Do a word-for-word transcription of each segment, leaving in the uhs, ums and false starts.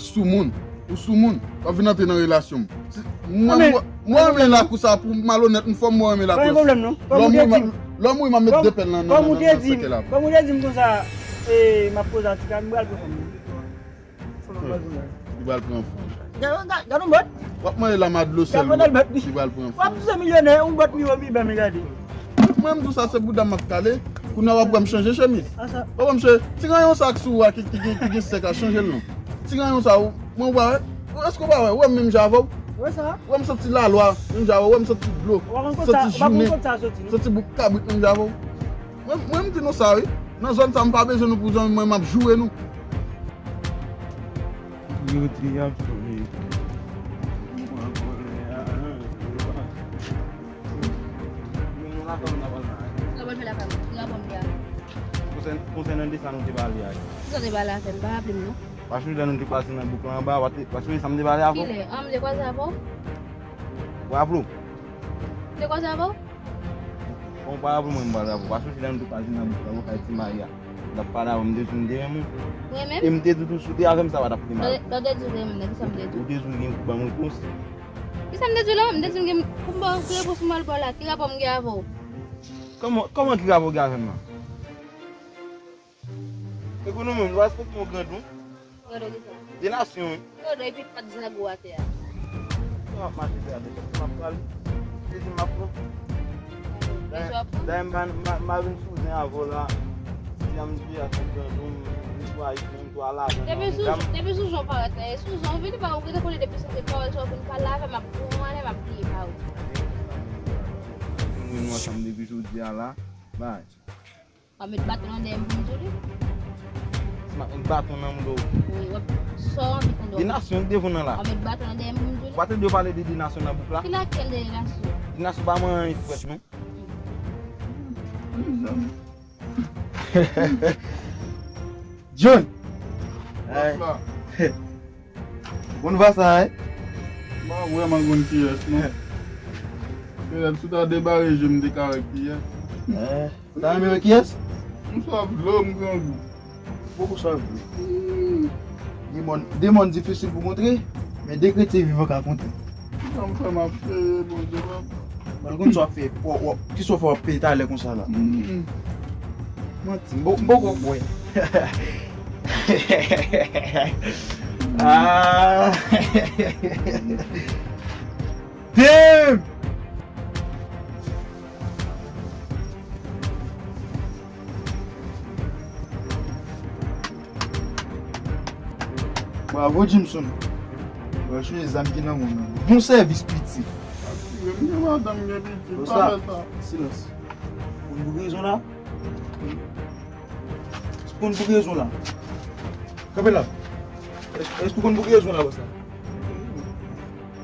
Soumoun. Ou soumoun. W ap vin antre nan relasyon m. Si, mwen, mwen, mwen renmen lakou sa pou malonèt, m fò mwen renmen lakou sa. Pa gen pwoblèm non. Lè w mouri, m ap met de pèl nan, nan, nan, nan sèkèy la. Kòm ou te di m konsa, e, m ap poze a ti kal, m pral pran fanm. Li pral pran fanm. Gade, gade, gade yon bòt. W ap mande la madlo sèl. Li pral pran fanm. W ap touche milyonè, yon bòt miwo mi ban m gade. Mwen, m di w sa, se bouda m ap kale. Kounye a w ap wè m chanje chemiz. W ap wè m chanje. Ti ranyon sa k sou ou a ki, ki, ki, ki gen sèk la, chanje l non. Ti ranyon sa, ou, mwen, ou pa wè. Èske w pa wè? Ou wè m menm jan avè w? Ou wè m santi lalwa menm jan avè w? Ou wè m santi dlo? Santi jounen? Santi bouk kabrit menm jan avè w? Mwen, mwen, m di nou sa, wi. Nan zòn sa, m pa bezwen nou pou zanmi mwen, m ap joure nou. Yo di y ap joure. Konsènan de sa nou te pale a. Kisa w te pale avè m? Pa raple m non. Pa sonje lè nou te kwaze nan bouk la anba, pa te, pa sonje sa m te pale avè w? Kilè? An, m te kwaze avè w? Ou raple w? M te kwaze avè w? Bon, pa raple mwen m pale avè w. Pa sonje lè nou te kwaze nan bouk la bò kay Ti Mari a. L ap pale avè w, m te di w m te renmen w. Mwen menm? E m te di w tou si w te avè m sa pa t ap pi mal. Lè, lè w te di w te renmen m nan, kisa m te di w? Ou te di w gen pou ban m repons. Kisa m te di w la? M te di w gen pou m ban w repons pou m al ba w la. Ki rapò m gen avè w? Kòman, kòman ki rapò w gen avè m nan? E pou nou menm, nou pa respekte yon grandon. Grandon kisa? De nasyon, wi. Grandon epi pat zango atè a. Sa w ap mache fè a, de m ap pral. Se di m ap pran. Dayè, m pa, m pa, m pa vin sou zen avè w la. Jan m di a, se grandon, m netwaye, m tou ala zen nan. Depi sou zen w parèt la, e sou zen w vini pa ou rete kole depi sante pawòl sa w vin pale avè m, m ap pran ale, m ap bliye pa ou. Nou ansanm depi jodi a la. Bay. W ap met baton nan dèyè m pou m di w li? Si m ap met baton nan mouda w. Wi, w ap, sa w anvi tande w. De nasyon devan nan la. W ap met baton nan dèyè m pou m di w li? W pa tande yo pale de de nasyon nan bouk la? Ki lakèl de nasyon? De nasyon pa manyen frèt non. John! Bòs la. Ou konn va sa, wi? M pa vrèman konn kiyès, non. Petèt si w ta debare je m, m te ka wè kiyès. Eh, ou ta renmen wè kiyès? M swaf dlo, m grangou. Poko swaf dlo. De mòn, de mòn difisil pou kontre, men de kretyen vivan ka kontre. Kisa m fè m ap peye, Bondye papa? Mwen konn sa w ap fè, w, w, kisa w fè w ap peye talè konsa la? Mm. Manti, m po-, m poko kwè. Ah. Damn! Bravo, Jimson. Mwen chanje zam ki nan men w nan. Bon sèvis, piti. Atire m, gen madanm, gen pitit, pa fè sa. Silans. Ou konn pou ki rezon la? Ou konn pou ki rezon la? Kanpe la. Èske, èske ou konn pou ki rezon la, bòs la?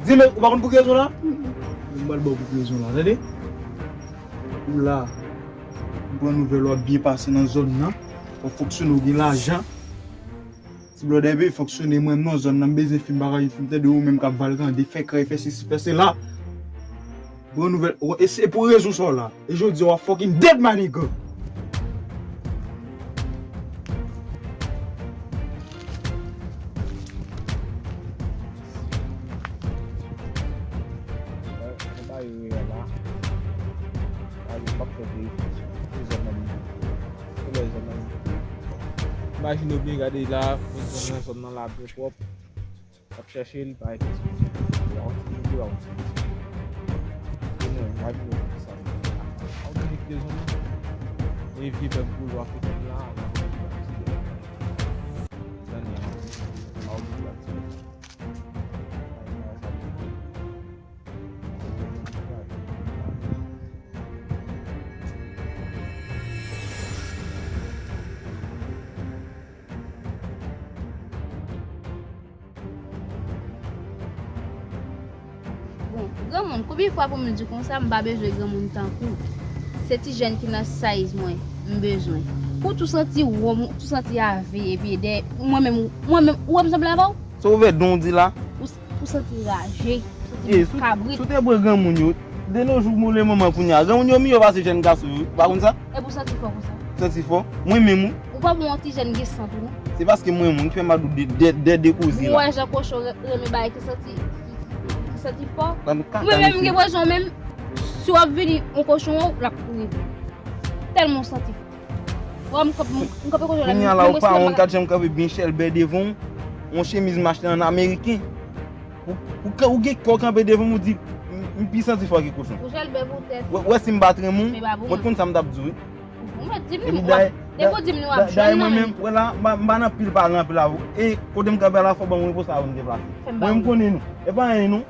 Di m, ou pa konn pou ki rezon la? M pral ba w pou ki rezon la, tande? Ou la, m pran nouvèl w ap byen pase nan zòn nan. W ap fonksyone, w gen lajan. Ti blòdè peye fonksyone, mwen menm nan zòn nan, m bezwen fi, m pa ka jwenn fi, m tande ou menm k ap valkande, fè krèy, fè sesi, fè sela. Pran nouvèl, e se pou rezon sa w la. E jodi a w ap fucking dead, my nigga. Imajine w byen gade la, mwen nan zòn nan la byen pwòp. Ap chèche l pa eksplike. Li a yon ti video, a yon ti video. E mwen, imajine w sa. A w vini kite zòn nan. E vye bèk boujwa ki konn la, la konn la. Dani a, a w vini la ti. Bon, granmoun, konbyen fwa pou m di konsa, m pa bezwen granmoun tankou w. Se ti jèn ki nan size mwen, m bezwen. Ou tou santi wòm, ou tou santi ave, epi dèyè, mwen menm, mwen menm, ou wè m sanble avè w? Se ouvè don w di la? Ou, ou santi raje, ou santi bouk kabrit. Si w te pran granmoun yo, de nos jours, pou le moman kounye a, granmoun yo miyò pase jèn gason yo, ou pa konn sa? Epi w santi fò konsa? Santi fò? Mwen menm, wi. Ou pa bon yon ti jèn gen sant ou non. Se paske m renmen w ki fè m ap di w de, de, de, de koze la. Mwen jan kochon re- renmen bagay ki santi, ki santi fò. Mwen menm m gen pwazon menm. Si w ap vini yon kochon w ap kouri. Tèlman w santi fò. Wè m kanpe kochon la. Kounye a la ou pa wont, gad jan m kanpe byen chèlbè devan w. Yon chemiz m achte an ameriken. Ou, ou, ou gen kè w kanpe devan m ou di m pi santi fò ke kochon. Ou chèlbè poutèt. Wè, wè si m pa t renmen w, mwen t konn sa m t ap di w wi. Ou mèt di m. Epi dayè, depi w di m nou ap jwenn mwen menm, wè la, m pa, m pa nan pil pale anpil avè w. E kote m kanpe a la, fò ban mwen repo sa pou m deplase. Mwen m konnen nou. E pa anyen non.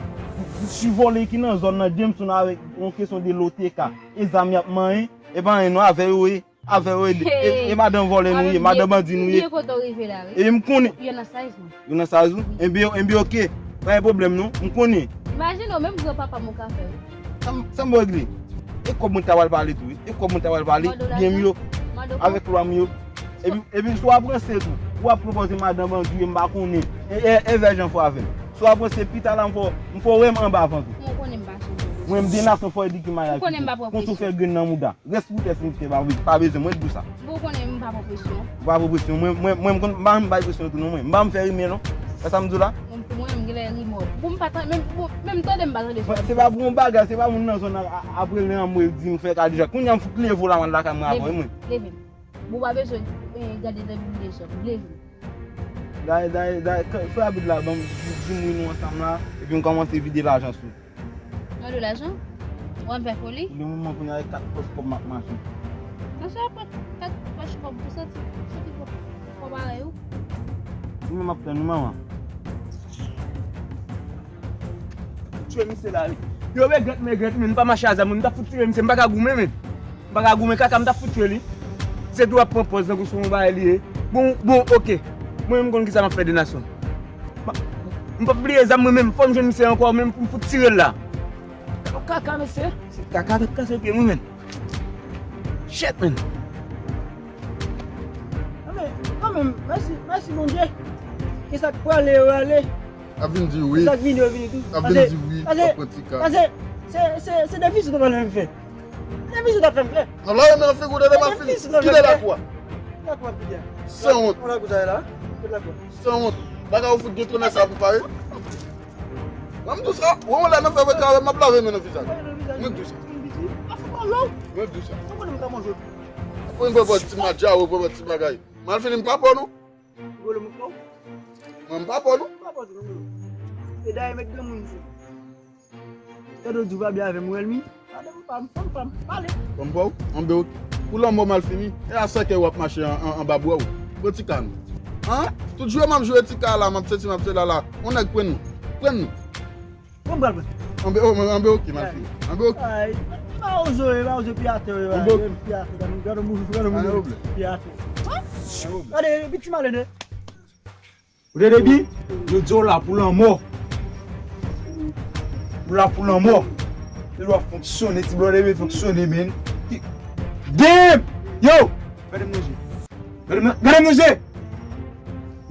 Ti vòlè ki nan zòn nan, Jameson avèk yon kesyon de loteka. E zam y ap manyen. E pa anyen non, avè yo ye. Avè yo ye. E, e madan vòlè nou ye, madan bandi nou ye. Byen kote w rive la wi. E m konnen. Yo nan size mwen. Yo nan size ou? Ebyen, ebyen, oke. Pa gen pwoblèm non. M konnen. Imajine w menm granpapa m ou ka fè wi. Sa m, sa m regle. E kòb mwen ta pral pale tou wi. E kòb mwen ta pral pale. Byen m yo. Avèk lwa m yo. Epi, epi si w ap ranse tou, ou ap pwopoze madan bandi ou ye m pa konnen. E, e, e vè jan fò avè m. Si w ap ranse pita la m fò, m fò wè m anba vant ou. Mwen konnen m pa chanje. Mwen m de nasyon fò edike mayaj. Ou konnen m pa pran presyon. Konsi w fè grenn nan mouda. Rès pou tès mwen kite pa, pa bezwen mwen di w sa. Bon, ou konnen m pa pran presyon. Ou pa pran presyon. Mwen, mwen, mwen, m konn, m pa menm bay presyon tou non mwen. M pa menm fè rimè non. Wè sa m di w la? Mwen, pou mwen, m genlè rimè. Pou m pa tande, menm, pou, menm tande m pa tande. Mwen, se pa pou yon bagay, se pa moun nan zòn nan a- ap rele anmwe di m fè kadejak. Kounye a m fout leve w la mwen lakay mwen avè w mwen. Leve m. Bon, ou pa bezwen, eh, gade nan kombinezon. Leve m. Dayè, dayè, dayè, fè abit la, ban m di m wi nou ansanm la, epi m kòmanse vide lajan sou. Mande lajan? Ou ap fè foli? Pou le moman kounye a e kat pòch kòb m ap mache. Nan sa pran kat pòch kòb pou santi, santi kòb, kòb parèy ou. Ou menm ap tann ou manman. Tchwe misye la wi. Yo regrèt, m regrèt, men m pa mache a zam, m ta fout tire misye, m pa ka goumen, men. M pa ka goumen, kaka m ta fout tchwe li. Se tou ap pran pòz tankou se yon bagay li ye. Bon, bon, oke. Mwen menm m konn kisa m ap fè de nasyon. M p ap bliye zam mwen menm, fò m jwenn misye ankò, menm pou m fout tire l la. Kaka mesye, se kaka t ap kase pye m wi menm. Shit menm. Kanmenm, kanmenm, mèsi, mèsi Bondye. Kisa k prale yo ale. Ap vin di wi. Kisa k vini yo vini tou. Ap vin di wi, w ap pran ti ka. Pase, se, se, se defisi w t ap fè m fè. Defisi w t ap fè m fè. Nan la yo nan figi w tande m ap fini. Kite lakou a. Lakou a kite a. Sanwont. Lakou sa ye la. Kot lakou a? Sanwont. Bagay ou fout gen tonnè sa pou pare. Mwen m di w sa, wè mwen la nan fè vre kare, m ap lave men nan vizaj. Mwen di w sa. Mwen di w sa. Ou konnen m ka manje. Ou konn pran ti madja, ou pran ti bagay. Malfini m pa pè w non. Mwen m pa pè w non. E dayè met granmoun se. Gade w di w pa byen avè m, ou ènmi. Gade m pa m fanm pa m pale. Fanm pa w, anbe w. Pou lanmò malfini. E a sa kè w ap mache an, an, anba bwa w. Pran ti ka nou. An? Tout jwe m ap jwe ti ka la, m ap sesi, m ap sela la. On nèg pran nou. Pran nou. Bon, m pral pran. Anbe, oh, anbe oke, malfini. Anbe oke. Ay, pa ozo, pa ozo, pi atè, pi atè, gade moun, gade moun, pi atè. Gade, pi ti malè de. Ou tande byen? Yo di w la pou lanmò. Ou la pou lanmò. Yo w ap fonksyone, ti blòdè yo fonksyone, men. Damn! Yo! Gade m nan je. Gade m nan, gade m nan je!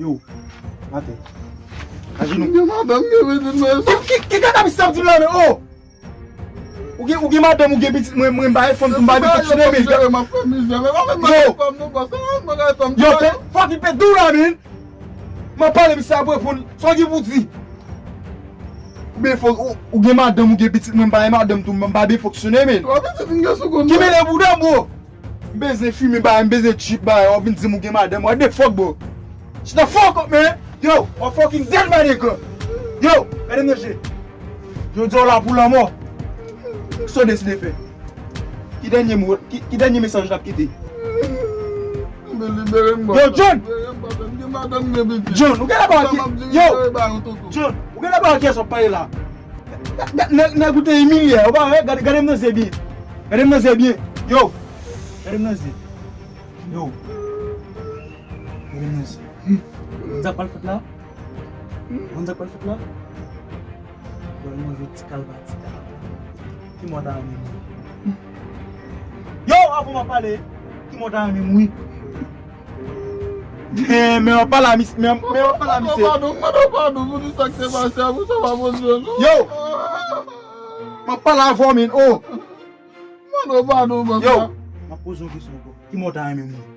Yo! Atè. Ajenou. Gen madanm, gen pitit, men. Ki, ki, ki kaka misye ap di m la, men? Oh! Ou gen, ou gen madanm, ou gen pitit, mwen, mwen, m pa fè fanm tou, m pa fè fanm tou, men. Yo! Yo, fòk li pete w la, men. M ap pale, misye ap reponn. Sa w gen pou di? Oubyen fò, ou, ou gen madanm, ou gen pitit, mwen, m pa gen madanm tou, m pa byen fonksyone, men. Ki mele bouda m, bro? M bezwen fimen bagay, m bezwen trip bagay, w ap vin di m ou gen madanm, what the fuck, bro? Shut the fuck up, man! Yo, w ap fucking dead, my nigga! Yo, gade m nan je. Yo di w la pou lanmò. Kisa w deside fè? Ki dènye mo, ki, ki dènye mesaj w ap kite? Yo, John! John, ou genlè pa wè ke, yo! John, ou genlè pa wè kiyès w ap pale la? Nèg, nèg ou te imilye, ou pa wè? Gade, gade m nan zye byen. Gade m nan zye byen. Yo! Gade m nan zye. Yo. Gade m nan zye. Ou konn sa k pral fèt la? Ou konn sa k pral fèt la? Pral manje ti kal pa ti kal. Ki mò ta renmen mouri? Yo, avan m ap pale, ki mò ta renmen mouri? Men, men w ap pale a misye, men, men w ap pale a misye. Mande w padon, mande w padon pou tout sa k te pase a, pou sa pa Bondye, non. Yo! M ap pale avè w, men, oh! Mande w padon, bòs la. Yo! M ap poze yon kesyon ankò. Ki mò w ta renmen mouri?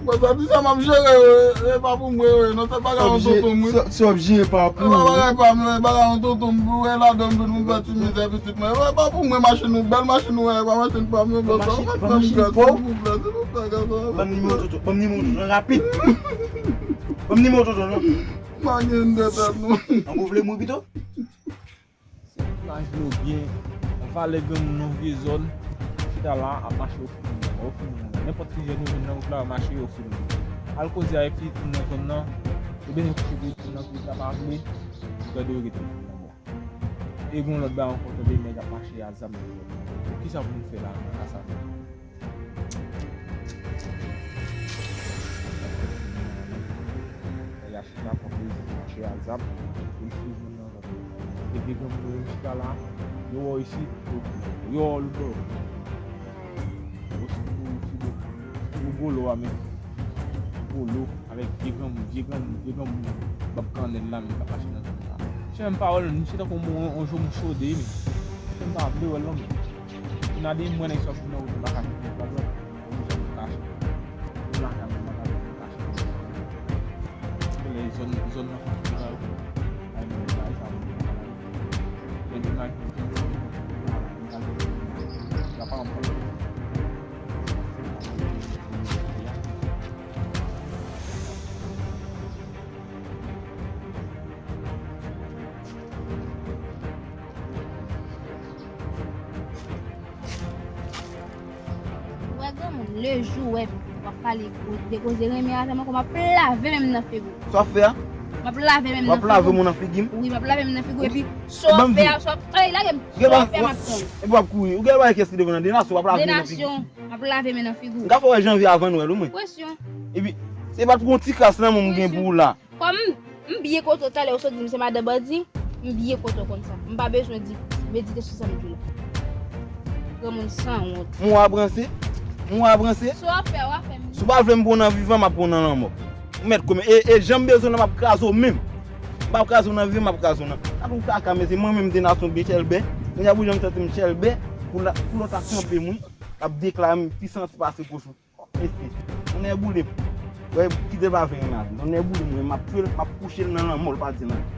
Mwen sa di sa m ap jere yo, e pa pou mwen yo, non, se bagay yon tonton mwen. Se w ap jere pa pou ou. E pa bagay pa m, e bagay yon tonton m, pou wè ladan m, pou nou fè ti mizè pitit mwen. E pa pou mwen, machin ou, bèl machin ou, e pa machin pa m, non, bro, sa w pa fè m gras, silvouplè, silvouplè, gras. Ban m nimewo tonton, ban m nimewo tonton, rapid. Ban m nimewo tonton, non. M pa gen de tèt, non. An, ou vle mouri pito? Si w imajine w byen, valè granmoun nan vye zòn, chita la, ap mache ofri moun nan, ofri moun nan. Nenpòt ki jèn ou jwenn nan wout la, mache ofri moun nan. Al koze avèk pitit moun nan zòn nan, oubyen kouche pitit moun nan, pitit la pa vle, gade yo rete ofri moun nan bò. E gen yon lòt bagay ankò, tande nèg ap mache a zam nan zòn nan. Kisa pou nou fè la, nan ka sa? Nèg la chita pran plezi, mache a zam, pou l swiv moun nan zòn. Epi granmoun yo chita la, yo wè w isit, yo, yo wè w lòtbò. Yo sou, sou, sou gwo lo a, men gwo lo, avèk vye granmoun, vye granmoun, vye granmoun, bab kannèl la, men k ap mache nan zòn nan. Chèn pawòl, misye tankou yon, yon, yon jou moun chode, men chèn pa vle wè l non, men. Kounye a de mwen nèg sa ap vin nan wout, m pa ka vin nan wout la, m oblije al kache. Vin lakay mwen, m pa ka vin kache. Lè zòn, zòn nan fè sa yo. Ay, mwen, sa, sa, mwen, sa, mwen. Lè di m ak mwen, mwen, mwen, mwen, mwen, mwen, mwen, mwen, mwen, mwen, mwen, mwen, mwen, Ou wè granmoun, le jou w wè w ap pale gwo, de koze renmen avè m ankò, m ap lave men m nan figi w. Sa w ap fè a? M ap lave men m nan figi w. W ap lave men w nan figi m? Wi, m ap lave men m nan figi w, epi sa w ap fè a, sa w ap, ey, lage m, sa w ap fè a, m ap pran. Epi w ap kouri. Ou gen bagay kiyès ki te konn an? De nasyon w ap lave men nan figi m? De nasyon, m ap lave men nan figi w. M ka fè w wè janvye avan nwèl, wi, mwen. Presyon. Epi, se pa t pou yon ti kras lanmou m gen pou ou la. Kòm m byen kontan talè ou sot di m se madan bandi, m byen kontan konn sa. M pa bezwen di, medite sou sa m di w la. Granmoun sanwont. Mwen w ap ranse? Mwen w ap ranse? Si w ap fè, w ap fè m. Si w pa vle m pran w nan vivan, m ap pran w nan lanmò. Ou mèt kòm, e, e jan m bezwen w la, m ap kraze w menm. M p ap kraze w nan vivan, m ap kraze w nan. Sa pou kaka, men se mwen menm m te nasyon byen chèlbè. Kounye a pou jan m santi m chèlbè, pou la, pou lòt la kanpe m, wi. L ap deklare m pi santi pase kochon. Mesye, tonnè boule m. Wè, kite l pa fè anyen la. Tonnè boule m, m ap tchwe l, m ap kouche l nan lanmò, l pa di anyen.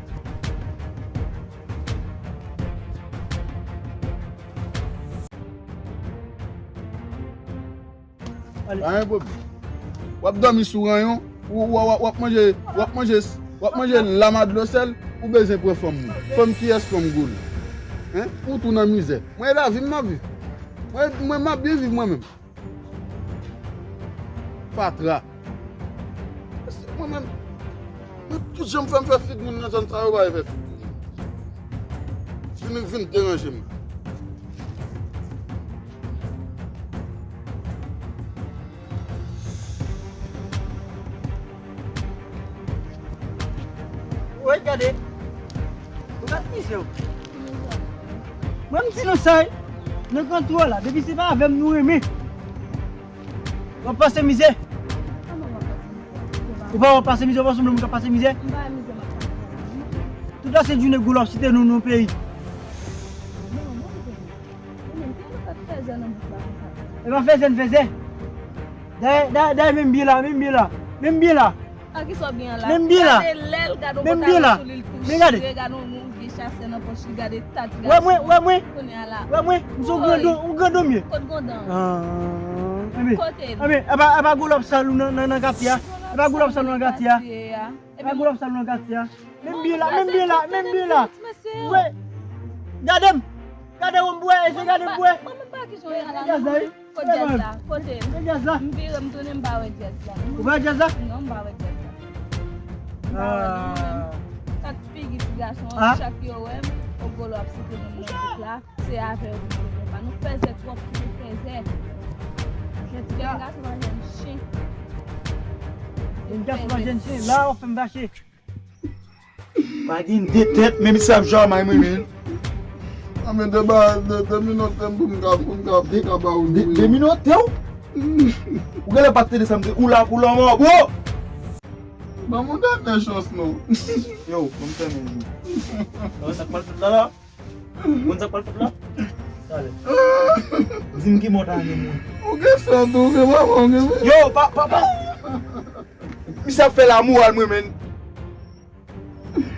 Pa gen pwoblèm. W ap dòmi sou ranyon, w, w, w, w ap manje, w ap manje, w ap manje lam a dlo sèl, ou bezwen pran fanm moun. Fanm kiyès, fanm gwo l? Hein? Ou tou nan mizè. Mwen, e lavi m m ap viv. Mwen, mwen, m ap byen viv mwen menm. Fatra. Mwen menm, mwen tout jan m fè, m fè figi moun nan zòn sa yo pa fè figi moun. Vin, vin deranje m. Woy, gade. Ou gade mizè w. Mwen, m di nou sa, wi. Nan kantò la, depi se pa avè m nou renmen. W ap pase mizè. Ou pa w ap pase mizè, ou pa sanble moun k ap pase mizè. Tout la se jounen gwo l ap site nou nan peyi. E pa fèzè n fèzè. Dayè, dayè, dayè, menm byen la, menm byen la, menm byen la. A kisa w gen an la? Menm byen la. Gade lè l, gade yon pantalon sou li, l tou chire, gade yon, yon vye chasè nan pòch li, gade tat gason. Wè mwen, wè mwen. Kounye a la. Wè mwen, m se yon grandon, yon grandon m ye. Kot grandon? Kote l? Anben, e pa, e pa gwo lòp sal ou nan, nan, nan katye a? E pa gwo lòp sal ou nan katye a? E pa gwo lòp sal ou nan katye a? Menm byen la, menm byen la, menm byen la. Wè. Gade m. Gade w m bwè, e se gade m bwè. Mwen menm pa ki jan w ye a la. Kot djèz la? Kote l? Kot djèz la? M vire, m tounen, m pa wè djèz la. Ou pa wè djèz la? Non, m pa wè djèz la. M pa wè li non, menm. Kat figi ti gason an, chak yo wè m, o gwo lòp site moun nan tout la, se avè yo pou m te konpa. Nou fèzè twòp, nou fèzè. Jèn gason pa jèn chen. Jèn gason pa jèn chen, la w ap fè m fache. Pa gen de tèt, menm si ap jwe a may mwen, men. Anben, de ba, de, de minòt pou m ka, pou m ka, pou m ka ba ou de, de minòt, yo? Ou genlè pa t tande sa m te, ou la pou lanmò, bro! Ban m yon dènye chans, non. Yo, ban m fèmen jou. Sa k pral fèt la, la? Konn sa k pral fèt la? Talè. Di m ki mò ta gen mwen. Ou gen san tou, ou gen manman, ou gen... Yo, pa, pa, pa. Misye ap fè lamoral mwen, menn.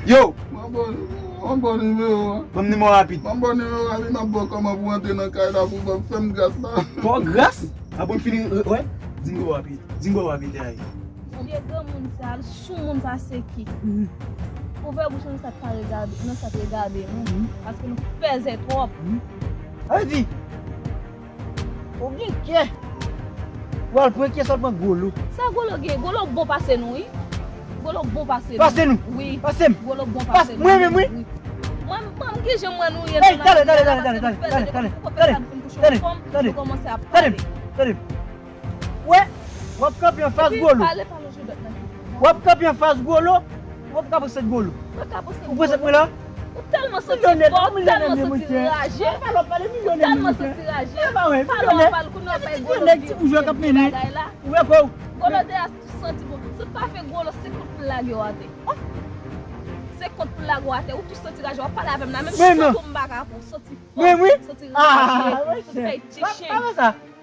Yo! Mwen bon, mwen bon nimewo an. Ban m nimewo rapid. Mwen bon nimewo a, li m ap bon kòman pou antre nan kay la pou ban fè m gras la. Fè w gras? Apre m fini, wè? Di m gwo rapid. Di m gwo rapid, ay. Vye granmoun sa, l soumoun pase ki. Ouvè bouch ou nan sa k pa regade, nan sa k regade nou. Paske nou fèzè twòp. Sa vle di, ou gen kè. Ou al pran kè sa w pran gwo lo. Sa gwo lo gen? Gwo lo bon pase nou wi. Gwo lo bon pase nou. Pase nou? Wi. Pase m? Gwo lo bon pase nou. Mwen menm wi. Mwen mwen m gen jan mwen nou ye. Hey, tale, tale, tale, tale, tale, tale, tale, tale, tale, tale, tale, tale. Wè, w ap kanpe anfas gwo lo. W ap kanpe anfas gwo lo. Ou p ap ka pran sant gwo lo. Ou pran sant mwen la? Ou tèlman santi fò, ou tèlman santi raje. Ou tèlman santi raje. Pale w pale kounye w ap bay gwo lo. Ti boujwa k ap mennen. Ou wè kò w. Gwo lo deja tou santi bon. Si w pa fè gwo lo, se kont plag yo atè. Se kont plag yo atè. Ou tou santi raje. W ap pale avè m la. Menm sant ou m pa ka pran. Santi fò. Santi raje. Santi fè ti chen.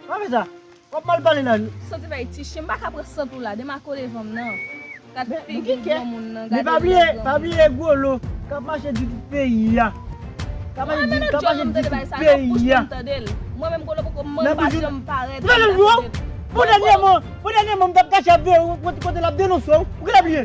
Pa fè sa. W ap mal pale la. Santi bay ti chen, m pa ka pran sant ou la, demakole van m nan. Gad figi granmoun nan, gade lè granmoun. Men pa bliye, pa bliye gwo lo k ap mache di tout peyi a. K ap mache di, k ap mache di tout peyi a. Mwen menm gwo lo poko, mwen pa janm parèt. Pou dènyèman, pou dènyèman m t ap kache ap veye w, kote, kote l ap denonse w. Ou genlè bliye?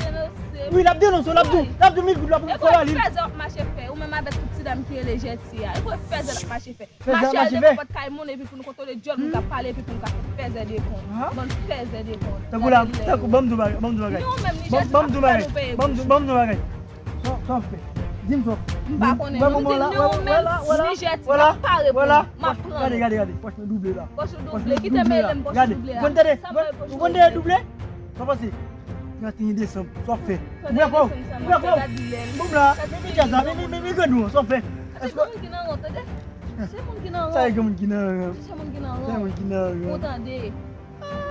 Wi, l ap denonse w, l ap di w, l ap di w mil goud la pou fè w ale. E fèzè w ap mache fè, ou menm avèk tout ti dam ki rele Jèti a. E fèzè l ap mache fè. Fè sa mache fè. Pòt kay moun epi pou nou kontwole dyòl moun k ap pale epi pou nou ka fè fèzè de kont. Bann fèzè de kont. Tankou la, tankou, ban m di w bagay, ban m di w bagay. Nou menm ni jèti pa fè nou peye gouch. Ban m di w bagay. Sa, sa w fè? Di m sa w fè. M pa konnen non, m di nou menm ni jèti pa reponn. M ap pran. Gade, gade, gade, pòch mwen double la. Pòch ou double, kite mele m pòch ou double a. Ou konn tande? Ou konn tande double? Sa w panse? Trannteyen desanm, sa w ap fè? Ou wè kò w? Ou wè kò w? Bon la, men, men djaz la, men, men, men, men grandou an, sa w ap fè? Èske. Se moun ki nan ran, tande. Se moun ki nan ran. Sa e gen moun ki nan ran. Se moun ki nan ran. Ou tande.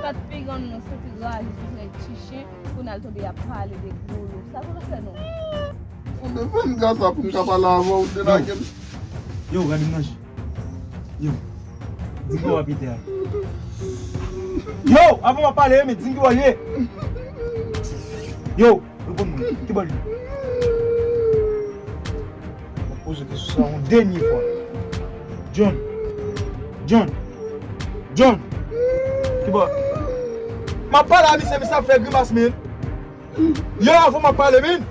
Kat pigan nan santi raje sou sèl ti chen, pou n al tonbe ap pale de gwo lo. Sa pou nou fè nou? Ou te fè m gras la pou m ka pale avè w, ou te lage m. Yo, gade m nan je. Yo. Di m ki bò w ap ete a. Yo, avan w ap pale, men di m ki bò l ye. Yo, reponn mwen. Ki bò l ye? M ap poze kesyon sa yon dènye fwa. John. John. John. Ki bò? M ap pale a misye, misye ap fè grimas, men. Yo, avan m ap pale, men.